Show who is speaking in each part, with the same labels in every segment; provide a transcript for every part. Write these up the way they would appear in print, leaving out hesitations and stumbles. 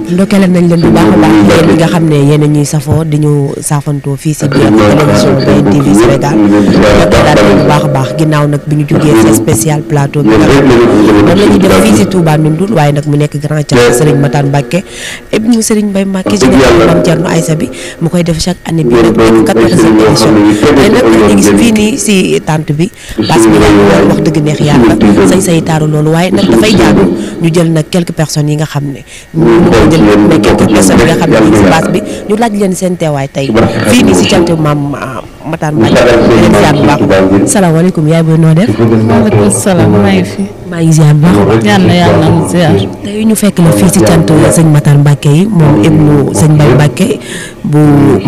Speaker 1: ndokkale nañ leen bu baax a baax yéen ñi nga xam ne yéen a ñuy safoo di ñu saafantoo fii si biir télévision BNTV Sénégal ndokkale bu baax a baax ginnaaw nag bi ñu jógee si spécial plateau bi nga xam ne moom la ñuy def fii si Touba Ndoumbé waaye nag mu nekk grand Thiam Serigne Matar Mbacke ibnu Serigne Mbaye Mbacke général Mame Thierno Aïssa bi mu koy def chaque année bi nag nekk 14e édition tey nag ñu ngi fii nii si tente bi parce que loolu wax dëgg neex yàlla sañ say taaru loolu waaye nag dafay jaadu ñu jël nag quelques personnes yi nga xam ne ñu ko jël mais quelques personnes yi nga xam ne ñu si base bi ñu laaj leen seen teewaay tey fii nii si cant Mame Matar Mbacke leen ziar bu baax salaamaaleykum yaay booy noo def.
Speaker 2: maaleykum salaam maa ngi fi.
Speaker 1: maa ngi ziar bu baax.
Speaker 2: yàlla na ziar.
Speaker 1: tey ñu fekk la fii si cant sëñ Matar Mbacke yi moom ibnu sëñ Mbaye Mbacke bu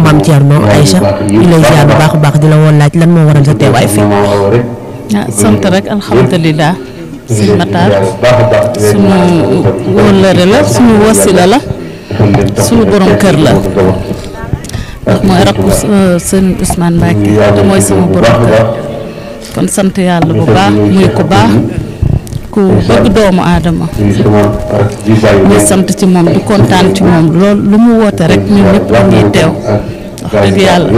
Speaker 1: Mame Thierno Aïcha ñu lay ziar bu baax a baax di la woon laaj lan moo waral sa teewaay fii.
Speaker 2: sant rek alhamdulilah. sëñ Matar suñu wóllëre la suñu wasila la suñu borom kër la ndax mooy rakku sëñ Ousmane Mbacke te mooy sama borom kër kon sant yàlla bu baax muy ku baax ku bëgg doomu aadama muy sant ci moom di kontaan ci moom loolu lu mu woote rek ñun ñëpp ñuy teew wax dëgg yàlla.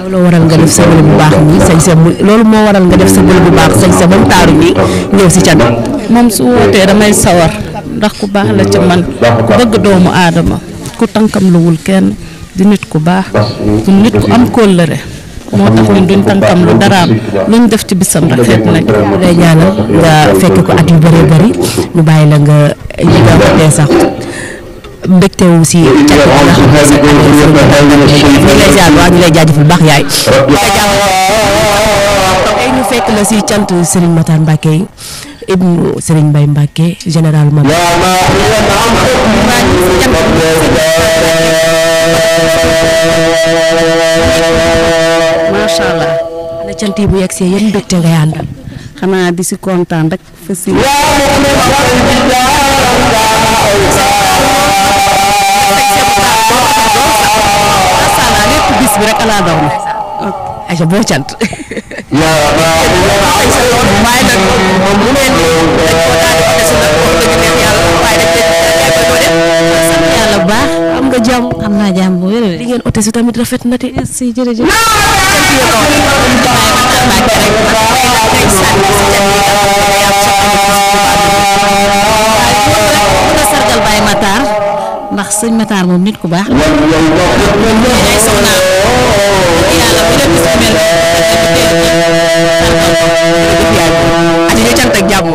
Speaker 1: loolu waral nga def sa bël bu baax nii sañ sa loolu moo waral nga def sa bël bu baax sañ sa ba mu taaru nii ñëw si cant.
Speaker 2: moom su wootee damay sawar ndax ku baax la ci man ku bëgg doomu aadama ku tànkam luwul kenn di nit ku baax du nit ku am kóllëre moo tax ñun duñ tànkam lu daraam luñ def ci bisam rek xeet nañ
Speaker 1: ñu lay ñaanal nga fekk ko at yu bëree bëri ñu bàyyi la nga yëgaatee sax mbégtewu si cant bi nga xam ne sax ñu lay ziar waa ñu lay jaajëfal bu baax yaay. tey ñu fekk la si cant Serigne Matar Mbacke yi ibnu Serigne Mbaye Mbacke général Mame.
Speaker 2: macha allah.
Speaker 1: ana cant yi bu yegg see yéen mbégte ngay àndal.
Speaker 2: xanaa di si kontaan rek fa si. lépp bis bi rek ala daw na.
Speaker 1: ayca boo cant.
Speaker 2: waaye nag moom mu mel ni dañ koo daal di ko def nag wax dëgg neex yàlla waaye dañ koy def sant yàlla bu baax.
Speaker 1: am nga jàmm.
Speaker 2: am naa jàmm bu wér
Speaker 1: li ngeen ote si tamit rafet na te.
Speaker 2: si jërëjëf. sargal Baye Matar ndax sëñ Matar moom nit ku baax. ay soxnaam yàlla bu leen bis mel
Speaker 1: ati ñu cant ak jàmm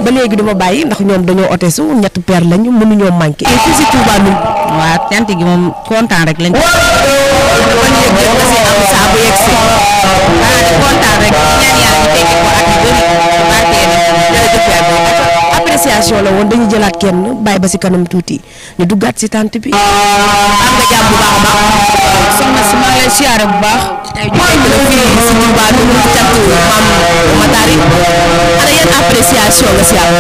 Speaker 1: ba léegi duma bàyyi ndax ñoom dañoo ote su ñett paire lañu mënuñoo manqué et fii si Touba Ndoumbé.
Speaker 2: waaw cant gi moom kontaan rek lañ.
Speaker 1: ban yëg-yëg nga si am saa bu yegg si.
Speaker 2: di kontaan rek ñaan yàlla ñu fekke ko at yu bëri barkeel
Speaker 1: jërëjëf yaay booy appréciation la woon dañuy jëlaat kenn bàyyi ba si kanam tuuti ñu duggaat si tànt bi. am nga jàmm bu baax a baax.
Speaker 2: soxna si maa ngi lay siyaare bu baax.
Speaker 1: tey ñu fekk la fii si Touba Ndoumbé ci cant Mame Matar yi ana yan appréciation nga si am.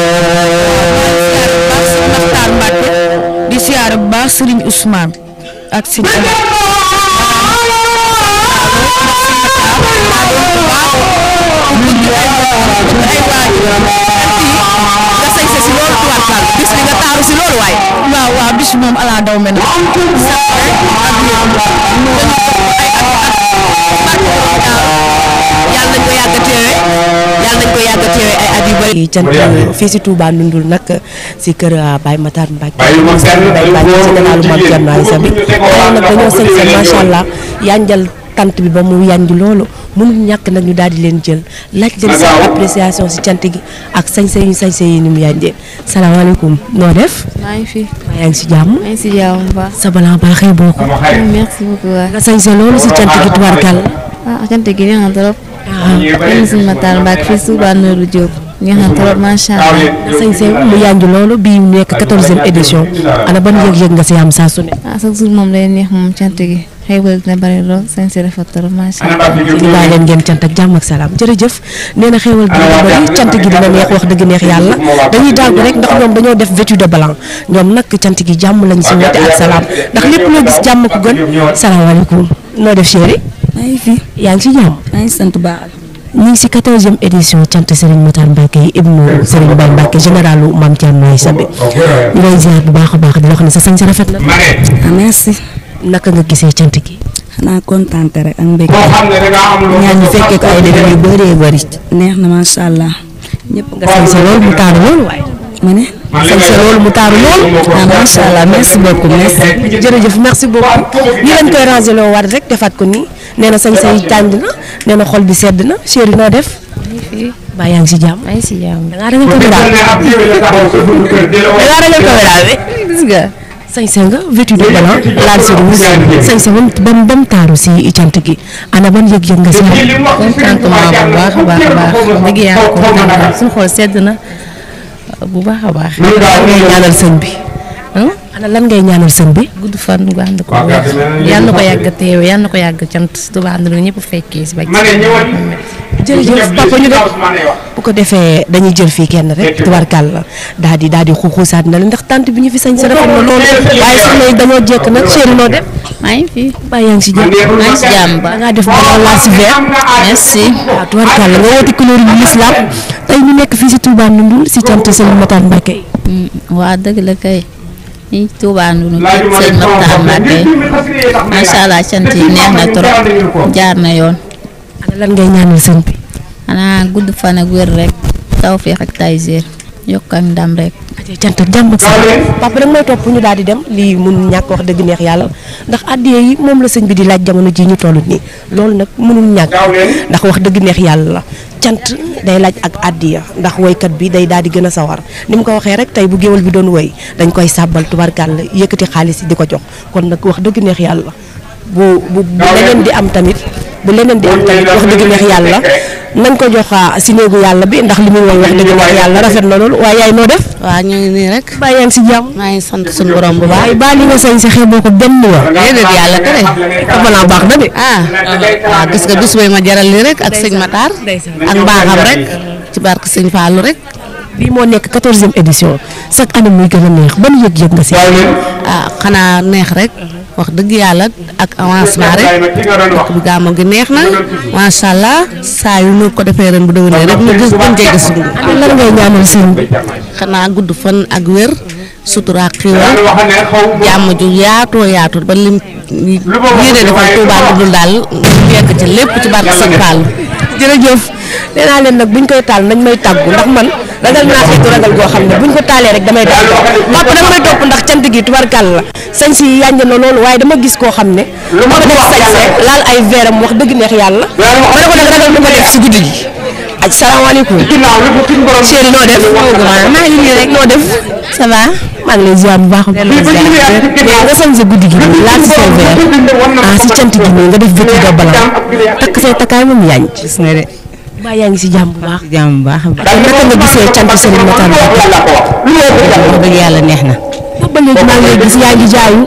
Speaker 2: Matar Mbacke di siyaare bu baax Serigne Ousmane ak Serigne
Speaker 1: nga sañ sa si loolu tuwaat bis bi nga taaru si loolu waaye.
Speaker 2: waaw bis moom ala daw mel na.
Speaker 1: yàlla nañ ko yàgg a teewe ay at yu bëri. cant fii si Touba Ndoumbé nag si kër Baye Matar Mbacke généralu Mame Thierno Aïssa bi waaye nag dañoo sañ sa macha allah yanjal tant bi ba mu yanj loolu mënul ñàkk nag ñu daal di leen jël laaj leen seen appréciation si cant gi ak sañse yi ni mu yanjee salaamaaleykum noo def.
Speaker 2: maa ngi fi.
Speaker 1: yaa ngi si jàmm.
Speaker 2: maa ngi si jàmm bu baax.
Speaker 1: sa balaa baaxee boo ko.
Speaker 2: merci beaucoup waay.
Speaker 1: nga sañse loolu si cant gi tubarkal.
Speaker 2: cant gi neex na trop. waaw sëñ Matar Mbacke fii Touba Nourou Diop. neex na trop macha allah.
Speaker 1: nga sañse mu yanj loolu bii mu nekk 14e édition ana ban yëg-yëg nga si am saa su ne.
Speaker 2: chaque jour moom day neex moom cant gi. xëy na bari lool sañ si rafet trop macha allah.
Speaker 1: ñu bàyyi leen ngeen cant ak jàmm ak salaam jërëjëf nee na xéwal dina bari cant gi dina neex wax dëgg neex yàlla dañuy dàggu rek ndax ñoom dañoo def vêtu de blanc ñoom nag cant gi jàmm lañ si woote ak salaam ndax lépp loo gis jàmm ko gën salaamaaleykum noo def chéri.
Speaker 3: maa ngi fi.
Speaker 1: yaa ngi si jàmm.
Speaker 3: maa ngi sant baax.
Speaker 1: ñu ngi si 14e édition cant Serigne Matar Mbacke ibnu Serigne Mbaye Mbacke généralu Mame Thierno Aïssa bi ñu lay ziar bu baax a baax di la wax ne sa sañ sa rafet na.
Speaker 3: merci.
Speaker 1: naka nga gisee cant gi.
Speaker 3: xanaa kontaan rek ak mbégte ñaan ñu fekkee ko ay déwén yu bëree bëri. neex na macha allah. ñëpp
Speaker 1: nga sañ sa lool mu taaru lool waaye.
Speaker 3: ma ne.
Speaker 1: sañ sa lool mu taaru lool.
Speaker 3: macha allah merci beaucoup merci.
Speaker 1: jërëjëf merci beaucoup ñu leen koy ranger loo war rek defaat ko nii nee na sañ say tàng na nee na xol bi sedd na chéri noo def. ba yaa ngi si jàmm.
Speaker 3: maa ngi si jàmm.
Speaker 1: da ngaa ragal caméra bi.
Speaker 3: gis nga.
Speaker 1: sañse nga vêtu de blanc laal si rouge sañse ba mu taaru si cant gi ana ban yëg-yëg nga si am.
Speaker 2: contentement bu baax a baax a baax dëgg yàlla kontaan na suñu xool sedd na bu baax a baax.
Speaker 1: lan ngay ñaanal sëñ bi. ana lan ngay ñaanal sëñ bi.
Speaker 2: gudd fan gu ànd ko yàlla na ko yàgg teewe yàlla na ko yàgg cant tuba ànd na ñëpp fekkee si.
Speaker 1: jërëjëf papa ñu def bu ko defee dañuy jël fii kenn rek tubarkàlla daal di xuuxuusaat na la ndax tante bi ñu fi sañ sa rafet na loolu waaye soxna yi dañoo jekk nag chéri noo def.
Speaker 2: maa ngi fi.
Speaker 1: bàyyi yaa ngi si jàmm.
Speaker 2: maa ngi si jàmm ba.
Speaker 1: da ngaa def balaa laa si vert.
Speaker 2: merci.
Speaker 1: waaw tubarkàlla nga woote couleur yu l'islam tey ñu nekk fii si Touba Ndoumbou si cant Serigne Matar Mbacke.
Speaker 2: waa dëgg la kay. ñu Touba Ndoumbou Serigne Matar Mbacke macha allah cant yi neex na trop jaar na yoon.
Speaker 1: ana lan ngay ñaanal sëñ bi.
Speaker 2: xanaa gudd fan ak wér rek tawfeex ak tayseer yokk ak ndam rek.
Speaker 1: cant ak jàmm ak sa papa rek mooy topp ñu daal di dem lii mun ñàkk wax dëgg neex yàlla ndax addiya yi moom la sëñ bi di laaj jamono ji ñu toll nii loolu nag mënul ñàkk ndax wax dëgg neex yàlla la cant day laaj ak addiya ndax woykat bi day daal di gën a sawar ni mu ko waxee rek tey bu géwal bi doon woy dañ koy sàbbal tubarkàlla yëkkati xaalis yi di ko jox kon nag wax dëgg neex yàlla bu leneen di am tamit wax dëgg neex yàlla nañ ko jox si néegu yàlla bi ndax li muy woy wax dëgg neex yàlla rafet na loolu waaye yaay noo def.
Speaker 3: waaw ñu ngi nii rek.
Speaker 1: bàyyi yaa ngi si jàmm.
Speaker 3: maa ngi sant suñu borom bu baax.
Speaker 1: waaye baa li nga sañ sa xeeboo ko benn yoon.
Speaker 3: déedéet yàlla tere.
Speaker 1: xamalaa baax na de.
Speaker 3: waaw gis nga bis bay ma jaral li rek ak sëñ Matar. ak mbaaxam rek. ci barke sëñ Fallou rek.
Speaker 1: bii moo nekk 14e édition chaque année muy gën a neex ban yëg-yëg nga si.
Speaker 3: xanaa neex rek. wax dëgg yàlla ak avancement rek dëkk bi gàmmu gi neex na macha allah saa yu ñu ko defee ren bu déwénee rek ñu gis gën cee gis.
Speaker 1: lan ngay ñaanal sëñ bi.
Speaker 3: xanaa gudd fan ak wér sutura ak xiiwal jàmm ju yaatoo yaatu ba lim yéene defal Touba Ndoumbou daal yegg ci lépp ci barke sëñ Fall.
Speaker 1: jërëjëf nee naa leen nag buñ koy taal nañ may tàggu ndax man ragal naa xeetu ragal goo xam ne buñ ko taalee rek damay daal papa dama may topp ndax cant gi tubarkàlla la sañ si yànj na loolu waaye dama gis koo xam ne ma ko def sañ rek laal ay veeram wax dëgg neex yàlla ma ne ko nag ragal nu ko def si guddi gi aj salaamaaleykum chéri noo def maa ngi nii rek noo def ça va maa ngi lay ziar bu baax nga sañ sa guddi gi nii laal si say veer si cant gi nii nga def vêtu de blanc takk say takkaay moom yànj
Speaker 3: gis nga de.
Speaker 1: baa yaa ngi si jàmm bu baax.
Speaker 3: jàmm bu baax a baax.
Speaker 1: naka nga gisee cant Serigne Matar Mbacke.
Speaker 3: wax dëgg yàlla neex na.
Speaker 1: ba léegi maa ngi lay gis yaa ngi jaayu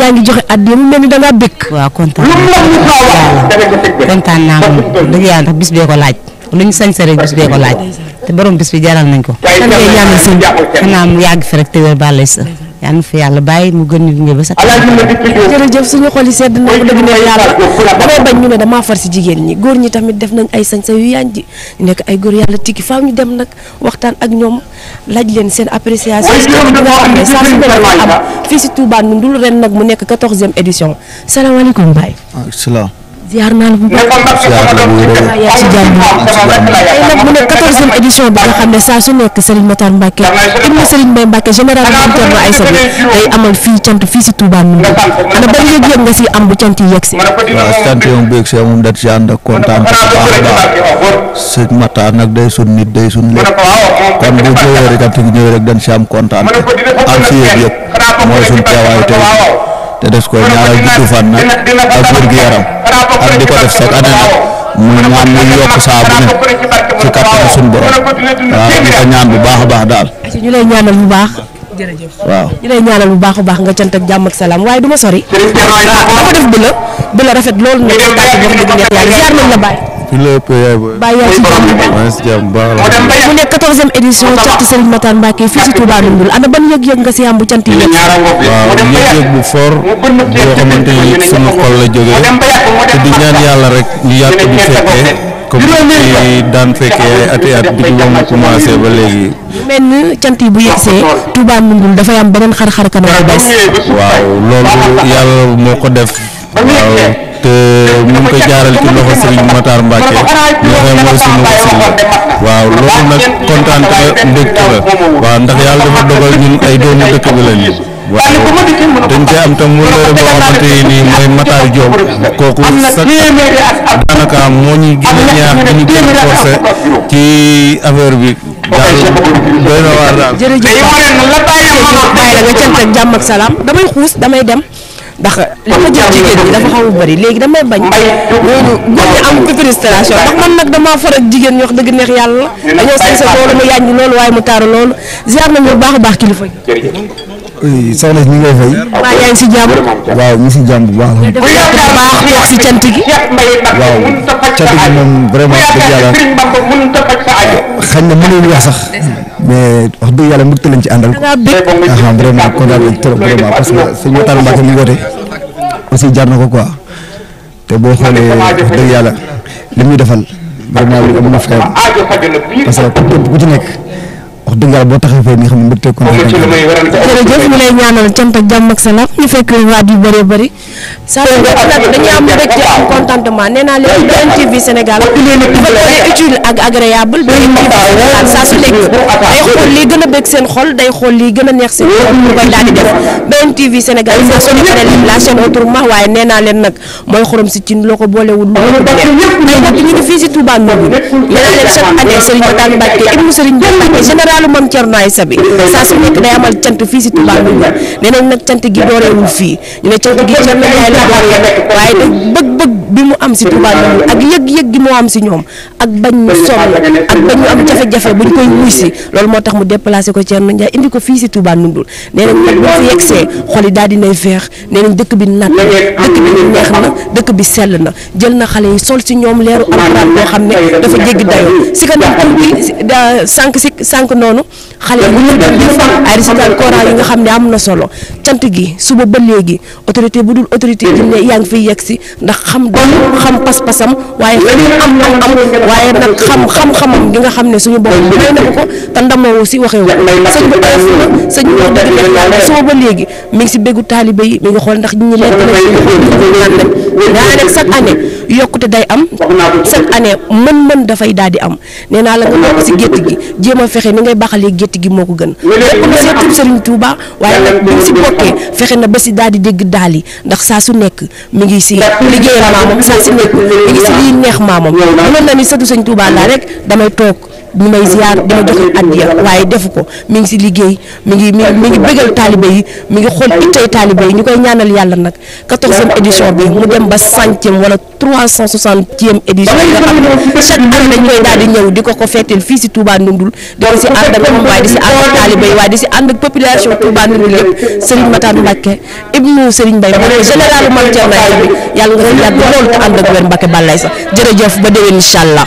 Speaker 1: yaa ngi joxe addiya mu mel ni da ngaa bëgg.
Speaker 3: waaw kontaan naa moom dëgg yàlla ndax bis bee ko laaj lu ñu sañ sa rek bis bee ko laaj te borom bis bi jaral nañ ko.
Speaker 1: kan ngay ñaanal sëñ bi.
Speaker 3: xanaa mu yàgg fi rek te wér baal lay sa yaa ngi fi yàlla bàyyi mu gën ñu ba sa.
Speaker 1: jërëjëf suñu xol yi sedd na ko dëgg neex yàlla damay bañ ñu ne damaa far si jigéen ñi góor ñi tamit def nañ ay sañ sa yu yaañ ji nekk ay góor yàlla tikki faaw ñu dem nag waxtaan ak ñoom laaj leen seen appréciation si bi nga xam ne saa su ne dafa am fii si Touba Ndoumbou ren nag mu nekk 14e édition salaamaaleykum Baye.
Speaker 4: salaam.
Speaker 1: ziar naa la bu baax. yaa ci jàmm tey nag mu nekk 14e édition bi nga xam ne saa su nekk Serigne Matar Mbacke ibnu Serigne Mbaye Mbacke général Mame Thierno Aïssa bi day amal fii cant fii si Touba Ndoumbou ana ban yëg-yëg nga si am bu cant yi yegg si.
Speaker 4: waaw cant yi bu yegg si moom dañ si ànd ak kontaan bu baax a baax sëñ Matar nag day sun nit day sun lépp kon bu ñëwee rek cant gi ñëwee rek dañ si am kontaan am si yëg-yëg mooy suñ teewaay tey te des ko ñaanal gudd fan nag ak wér gu yaram ak di ko def chaque année nag mu ñaan muy yokk saa bu ne ci kattanu suñu borom waaw di ko ñaan bu baax a baax daal.
Speaker 1: ñu lay ñaanal bu baax. jërëjëf
Speaker 4: waaw
Speaker 1: ñu lay ñaanal bu baax a baax nga cant ak jàmm ak salaam waaye du ma sori. dafa def bu la rafet loolu nag ci tàkk wax dëgg neex yàlla ziar nañ la Baye.
Speaker 4: fi lépp yaay booy.
Speaker 1: Baye yaa ci jàmm bu baax.
Speaker 4: maa ngi si jàmm bu baax la.
Speaker 1: mu nekk 14e édition cant Serigne Matar Mbacke fii si Touba Ndoumbou ana ban yëg-yëg nga si am bu cant yi yegg.
Speaker 4: waaw yëg-yëg bu fort boo xamante ni sunu xol la jógee te di ñaan yàlla rek ñu yàgg di fekkee comme ni daan fekkee ati at depuis ba mu commencé ba léegi.
Speaker 1: mel ni cant yi bu yegsee Touba Ndoumbul dafay am beneen xar-xar kanam bu bees.
Speaker 4: waaw loolu yàlla moo ko def. waaw te ñu ngi koy jaaral ci loxo Serigne Matar Mbacke ñoo xam mooy sunu wasila waaw loolu nag kontaan te mbégte la waaw ndax yàlla dafa dogal ñun ay doomu dëkk bi lañu. waaw dañ cee am tam wëllëre boo xamante ni mooy Matar Diop kooku sax daanaka moo ñu gën a ñaax di ñu gën a forcé ci affaire bi daal doy na waar daal.
Speaker 1: jërëjëf bàyyi la nga cant ak jàmm ak salaam damay xuus damay dem ndax li ma jël jigéen ñi dafa xaw a bëri léegi damay bañ loolu góor ñi am frustration ndax man nag damaa far ak jigéen ñi wax dëgg neex yàlla dañoo sañse loolu mu yànj loolu waaye mu taaru loolu ziar nañu bu baax a baax kilifa gi.
Speaker 5: soxna si ñu ngi lay fay.
Speaker 1: maa yaa ngi si jàmm.
Speaker 5: waaw ñu si jàmm bu baax.
Speaker 1: def bu baax wax si cant gi.
Speaker 5: waaw cant gi moom vraiment dëgg yàlla xañ na mënuñu wax sax mais wax dëgg yàlla mbégte lañ ci àndal. vraiment kontaan nañ trop vraiment parce que sëñ Matar Mbacke mi woote aussi jar na ko quoi te boo xoolee wax dëgg yàlla li muy defal vraiment lu am na fayam parce que képp ku ci nekk. wax dëgg yàlla boo taxee fee nii xam ne mbégte kontaan
Speaker 1: jërëjëf ñu lay ñaanal cant ak jàmm ak salaam ñu fekk waat yu bëree bëri saa su nekk nag dañuy am mbégte am contentement nee naa leen BNTV Sénégal dafa utile ak agréable BNTV Sénégal saa su nekk day xool lii gën a bëgg seen xol day xool lii gën a neex seen xol ñu koy daal di def BNTV Sénégal saa su nekk la chaîne autrement waaye nee naa leen nag mooy xorom si cin loo ko boolewul lu ko neex ay nag ñu ngi fii si Touba Ndoumbul nee naa leen chaque année Serigne Matar Mbacke ibnu Serigne Mbacke général Mame Thierno Aïssa bi saa su nekk day amal cant fii si Touba Ndoumbul nee nañ nag cant gi dooreewul fii ñu ne cant gi Thierno Ndiaye la dooree waaye nag bëgg-bëgg bi mu am si Touba Ndoumbul ak yëg-yëg gi moo am si ñoom ak bañ ñu sonn ak bañ ñu am jafe-jafe buñ koy wuy si loolu moo tax mu déplacé ko Thierno Ndiaye indi ko fii si Touba Ndoumbul nee nañ nag bu fi yegsee xol yi daal dinay feex nee nañ dëkk bi natt dëkk bi neex na dëkk bi sell na jël na xale yi sol si ñoom leeru alxuraan boo xam ne dafa jéggi dayoo si kanam tuuti sànq noonu xale yi ñu dem di ay récital Coran yi nga xam ne am na solo cant gi suba ba léegi autorité bu dul autorité jinne yaa ngi fiy yegg si ndax xam doon xam pas-pasam waaye am waaye nag xam-xamam gi nga xam ne suñu bopp may na ko te ndamoo si waxee sëñ bi oyof na sëñ bi wax dëgg yàlla suba ba léegi mi ngi si béggu taalibe yi mi ngi xool ndax ñi lekk na daa nag chaque année yokkute day am chaque année mën-mën dafay daal di am nee naa la nga bokk si gétt gi jéem a fexe ni ngay baxalee gétt gi moo ko gën lépp na seetub Serigne Touba waaye nag bi si bokkee fexe na ba si daal di dégg daal yi ndax saa su nekk mi ngi si liggéeyal maamam saa su nekk mi ngi si liy neex maamam mënoon na ni sëtu Serigne Touba laa rek damay toog ñu may ziar di ma joxe addiya waaye defu ko mi ngi si liggéey mi ngi bégal taalibe yi mi ngi xool ittay taalibe yi ñu koy ñaanal yàlla nag 14e édition bi mu dem ba 100e wala 360e édition yi nga xam ne chaque année dañ koy daal di ñëw di ko feeteel fii si Touba Ndoumbul di ko si ànd ak moom waaye di si ànd ak taalibe yi waaye di si ànd ak population Touba Ndoumbul yëpp Serigne Matar Mbacke ibnu Serigne Mbaye Mbacke général Mame Thierno Aïssa bi yàlla nga fi yàgg loolu te ànd ak wér Mbacke Balaye sax jërëjëf ba déwén incha allah